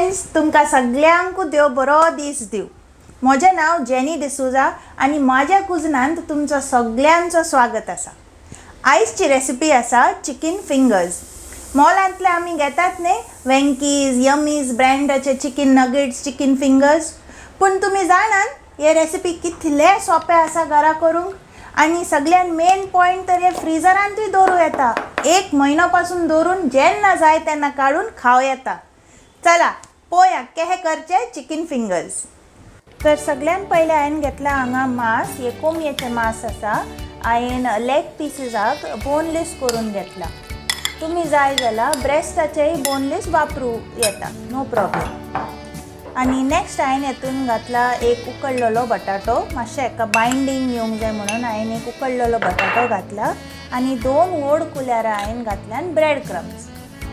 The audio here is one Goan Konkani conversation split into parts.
फ्रेंड्स, तुमकां सगल्यांकू देव बरो दीस दिवं. म्हजें नांव जेनी डिसोजा आनी म्हाज्या कुजनांत तुमचो सगल्यांचो स्वागत आसा. आयजची रेसिपी आसा चिकन फिंगर्स. मॉलांतले आमी घेतात न्ही वेंकीज, यमीज ब्रँडाचे चिकन नगेट्स, चिकन फिंगर्स. पूण तुमी जाणात हे रेसिपी कितले सोंपे आसा घरा करूंक? आनी सगळ्यान मेन पॉयंट तर हे फ्रिजरांतूय दवरूं येता. एक म्हयनो पासून दवरून जेन्ना जाय तेन्ना काडून खावं येता. चला पोया कशें करचें चिकन फिंगर्स. तर सगळ्यान पयलें हांवें घेतलां हांगा मांस. हे कोंबयेचें मांस आसा. हांवें लेग पिसीसाक बोनलेस करून घेतला. तुमी जाय जाल्यार ब्रेस्टाचेय बोनलेस वापरूं येता, नो प्रॉब्लेम. आनी नेक्स्ट हांवें हेतून घातला एक उकडलेलो बटाटो. मातशें हेका बायंडींग येवंक जाय म्हणून हांवें एक उकडलेलो बटाटो घातला आनी दोन व्हड कुल्यारां हांवें घातल्यान ब्रेड क्रम्स.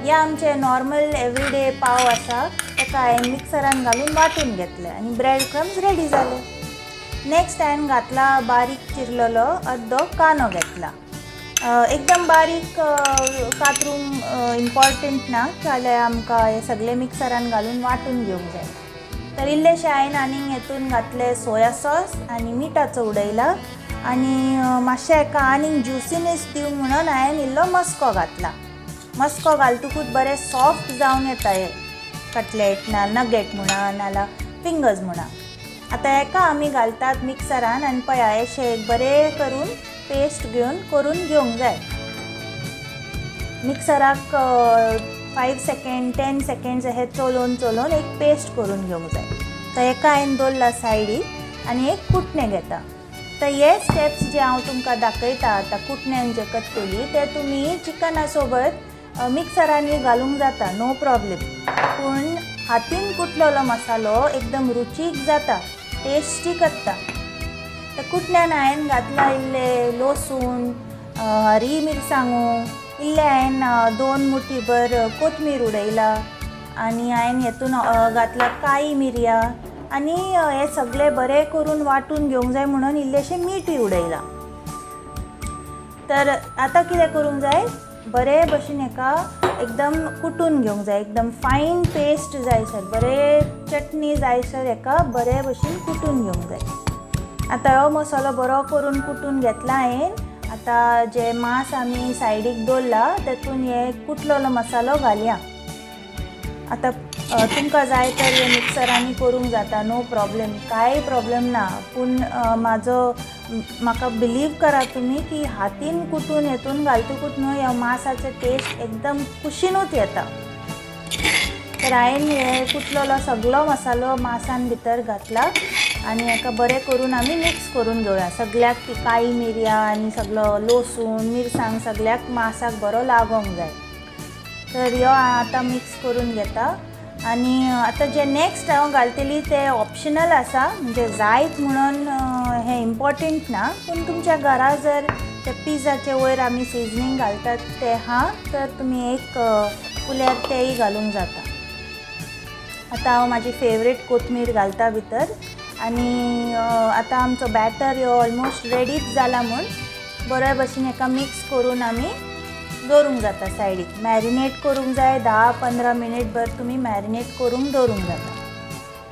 हे आमचे नॉर्मल एवरीडे पाव आसा, ताका हांवें मिक्सरान घालून वांटून घेतले आनी ब्रेड क्रम्स रेडी जाले. नेक्स्ट हांवें घातला बारीक चिरलेलो अर्दो कांदो घेतला. एकदम बारीक कातरूंक इम्पॉर्टंट ना, जाल्यार आमकां हे सगळे मिक्सरान घालून वांटून घेवंक जाय. तर इल्लेशें हांवें आनीक हेतून घातले सोया सॉस आनी मिठाचो उडयला आनी मातशें हेका आनीक ज्युसिनेस दिवंक म्हणून हांवें इल्लो मस्को घातला. मस्को घालतकूच बरें सॉफ्ट जावन येता हे कटलेट ना नगेट म्हणा नाल्यार फिंगर्स म्हणा. आतां हेका आमी घालतात मिक्सरान आनी पळया अशें एक बरें करून पेस्ट घेवन करून घेवंक जाय. मिक्सराक 5 सेकेंड 10 सेकेंड्स अशें चलोवन चलोवन एक पेस्ट करून घेवंक जाय. तर हेका हांवें दवरला सायडीक आनी एक कुटणें घेता. तर हे स्टेप्स जे हांव तुमकां दाखयता आतां कुटण्यान जे करतली ते तुमी चिकना सोबत मिक्सरांनी घालूंक जाता, नो प्रॉब्लेम. पूण हातीन कुटलेलो मसालो एकदम रुचीक जाता, टेस्टी करता. तर कुटण्यान हांवें घातला इल्लें लसूण, हरी मिरसांगो, इल्लें हांवें 2 मुठीभर कोथमीर उडयला आनी हांवें हेतून घातला काळी मिरयां आनी हे सगळें बरें करून वांटून घेवंक जाय म्हणून इल्लेशें मीठूय उडयलां. तर आतां कितें करूंक जाय, बरे भशेन हेका एकदम कुटून घेवंक जाय. एकदम फायन पेस्ट जाय सर, बरें चटणी जाय सर हेका बरे भशेन कुटून घेवंक जाय. आतां हो मसालो बरो करून कुटून घेतला हांवें. आतां जे मांस आमी सायडीक दवरला तेतून हे कुटलेलो मसालो घालया. आतां तुमकां जाय तर हे मिक्सरांनी करूंक जाता, नो प्रॉब्लेम, कांय प्रॉब्लेम ना. पूण म्हाजो म्हाका बिलीव करा तुमी की हातीन कुटून हेतून घालतकूच न्हू ह्या मांसाचो टेस्ट एकदम कुशिनूच येता. तर हांवें हे कुटलेलो सगलो मसालो मांसान भितर घातला आनी हेका बरें करून आमी मिक्स करून घेवया. सगल्याक ती काळी मिरयां आनी सगलो लसूण मिरसांग सगल्याक मांसाक बरो लागोंक जाय. तर ह्यो हांव आतां मिक्स करून घेता आनी आतां जे नेक्स्ट हांव घालतली ते ऑप्शनल आसा, म्हणजे जायत म्हणून हें इम्पॉर्टंट ना. पूण तुमच्या घरा जर ते पिझ्झाचे वयर आमी सिजनींग घालतात ते आहा तर तुमी एक कुल्यार तेय घालूंक जाता. आतां हांव म्हाजी फेवरेट कोथमीर घालता भितर आनी आतां आमचो बॅटर ह्यो ऑलमोस्ट रेडीच जाला म्हूण बरे भशेन हेका मिक्स करून आमी दवरूंक जाता सायडीक. मॅरिनेट करूंक जाय 10-15 मिनीट भर तुमी मॅरिनेट करूंक दवरूंक जाता.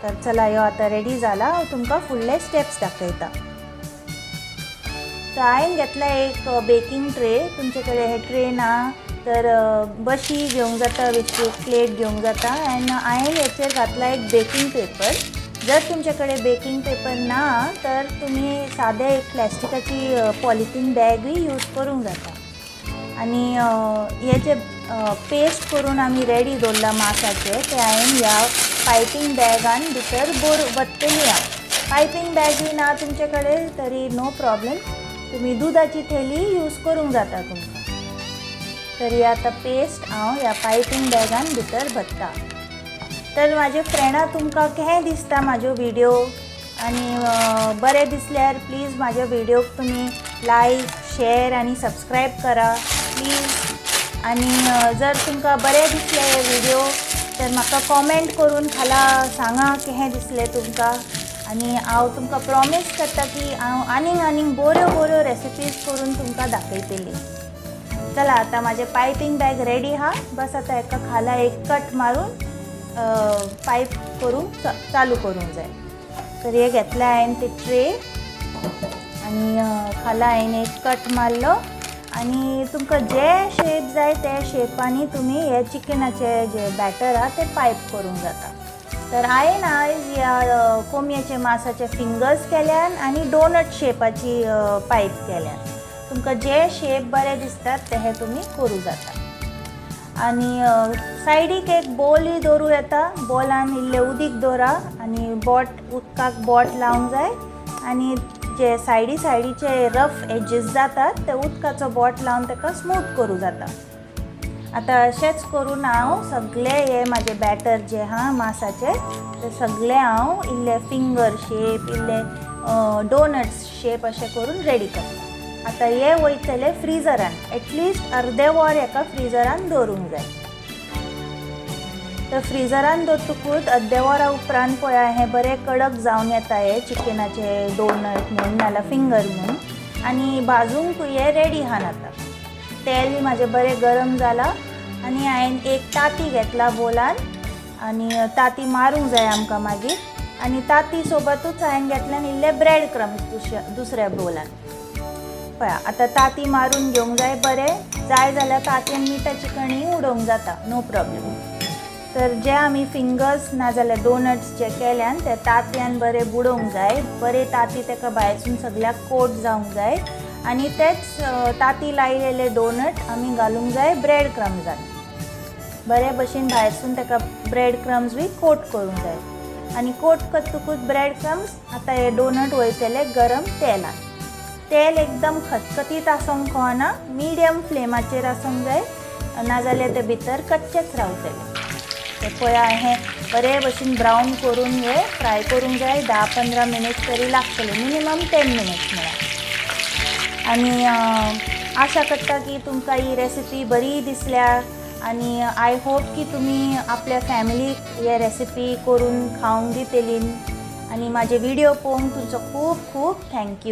तर चला ह्यो आतां रेडी जाला, हांव तुमकां फुडले स्टेप्स दाखयता. तर हांवें घेतला एक बेकींग ट्रे. तुमचे कडेन हे ट्रे ना तर बशी घेवंक जाता, बेश्टी एक प्लेट घेवंक जाता. आनी हांवें हेचेर घातला एक बेकींग पेपर. जर तुमचे कडेन बेकींग पेपर ना तर तुमी सादें एक प्लास्टिकाची पॉलिथीन बॅगूय यूज करूंक जाता. आनी हे जे पेस्ट करून आमी रेडी दवरला मांसाचे ते हांवें ह्या पायपींग बॅगान भितर वत्तली. हांव पायपींग बॅगूय ना तुमचे कडेन तरी नो प्रॉब्लेम, तुमी दुदाची थैली यूज करूंक जाता तुमकां. तर ही आतां पेस्ट हांव ह्या पायपींग बॅगान भितर भरता. तर म्हाजे फ्रेंडां, तुमकां कशें दिसता म्हाज्यो विडियो आनी बरें दिसल्यार प्लीज म्हाज्या विडियोक तुमी लायक, शेर आनी सबस्क्रायब करा प्लीज. आनी जर तुमकां बरें दिसले हे विडियो तर म्हाका कॉमेंट करून खाला सांगा कशें दिसलें तुमकां. आनी हांव तुमकां प्रॉमीस करता की हांव आनीक आनीक बऱ्यो बऱ्यो रेसिपीज करून तुमकां दाखयतली. चला आतां म्हाजें पायपींग बॅग रेडी आहा. बस आतां हेका खाला एक कट मारून पायप करूंक चालू करूंक जाय. तर हे घेतले हांवें ते ट्रे आनी खाला हांवें एक कट मारलो आनी तुमकां जे शेप जाय ते शेपांनी तुमी हे चिकनाचे जे बॅटर आहा ते पायप करूंक जाता. तर हांवें आयज ह्या कोंबयेचे मासाचे फिंगर्स केल्यान आनी डोनट शेपाची पायप केल्यान. तुमकां जे शेप बरे दिसतात ते हे तुमी करूं जाता. आनी सायडीक एक बोलूय दवरूं येता. बोलान इल्लें उदीक दवरा आनी बोट उदकाक बोट लावंक जाय आनी जे सायडी सायडीचे रफ एजीस जातात ते उदकाचो बोट लावन ताका स्मूथ करूं जाता. आतां अशेंच करून हांव सगळे हे म्हाजे बॅटर जे आहा मासाचे ते सगळे हांव इल्ले फिंगर शेप, इल्ले डोनट्स शेप अशें करून रेडी करता. आतां हे वयतले फ्रिजरान, एटलिस्ट अर्दे वर हेका फ्रिजरान दवरूंक जाय. तर फ्रिजरान दवरतकूच अर्दे वरा उपरांत पळया हें बरें कडक जावन येता हे चिकनाचे डोनट म्हूण नाल्यार फिंगर म्हूण आनी भाजूंक हे रेडी आहा. आतां तेल म्हाजें बरें गरम जालां आनी हांवें एक ताती घेतला बोलान आनी ताती मारूंक जाय आमकां मागीर. आनी ताती सोबतूच हांवें घेतल्यान इल्ले ब्रेड क्रम्स दुसऱ्या बोलान. पळया आतां ताती मारून घेवंक जाय बरें, जाय जाल्यार तातयेन मिठाची कणी उडोवंक जाता, नो प्रॉब्लम. तर जे आमी फिंगर्स नाजाल्यार डोनट्स जे केल्यान ते तातयान बरें बुडोवंक जाय, बरें ताती ताका भायरसून सगळ्याक कोट जावंक जाय आनी तेच ताती लायलेले डोनट आमी घालूंक जाय ब्रेड क्रम्सान. बरे भशेन भायरसून ताका ब्रेड क्रम्स बी कोट करूंक जाय आनी कोट करतकूच ब्रेड क्रम्स आतां हे डोनट वयतले गरम तेलान. तेल एकदम खतखतीत आसूंक कळना, मिडियम फ्लेमाचेर आसूंक जाय, नाजाल्यार ते भितर कच्चेच रावतले. ते पळया हें बरे भशेन ब्रावन करून हे फ्राय करूंक जाय. 10-15 मिनट तरी लागतले, मिनिमम 10 मिनट्स म्हळ्यार. आनी आशा करता की तुमकां ही रेसिपी बरी दिसल्या आनी I hope की तुमी आपल्या फॅमिलीक हे रेसिपी करून खावंक दितली. आनी म्हाजे व्हिडियो पळोवंक तुमचो खूब खूब thank you.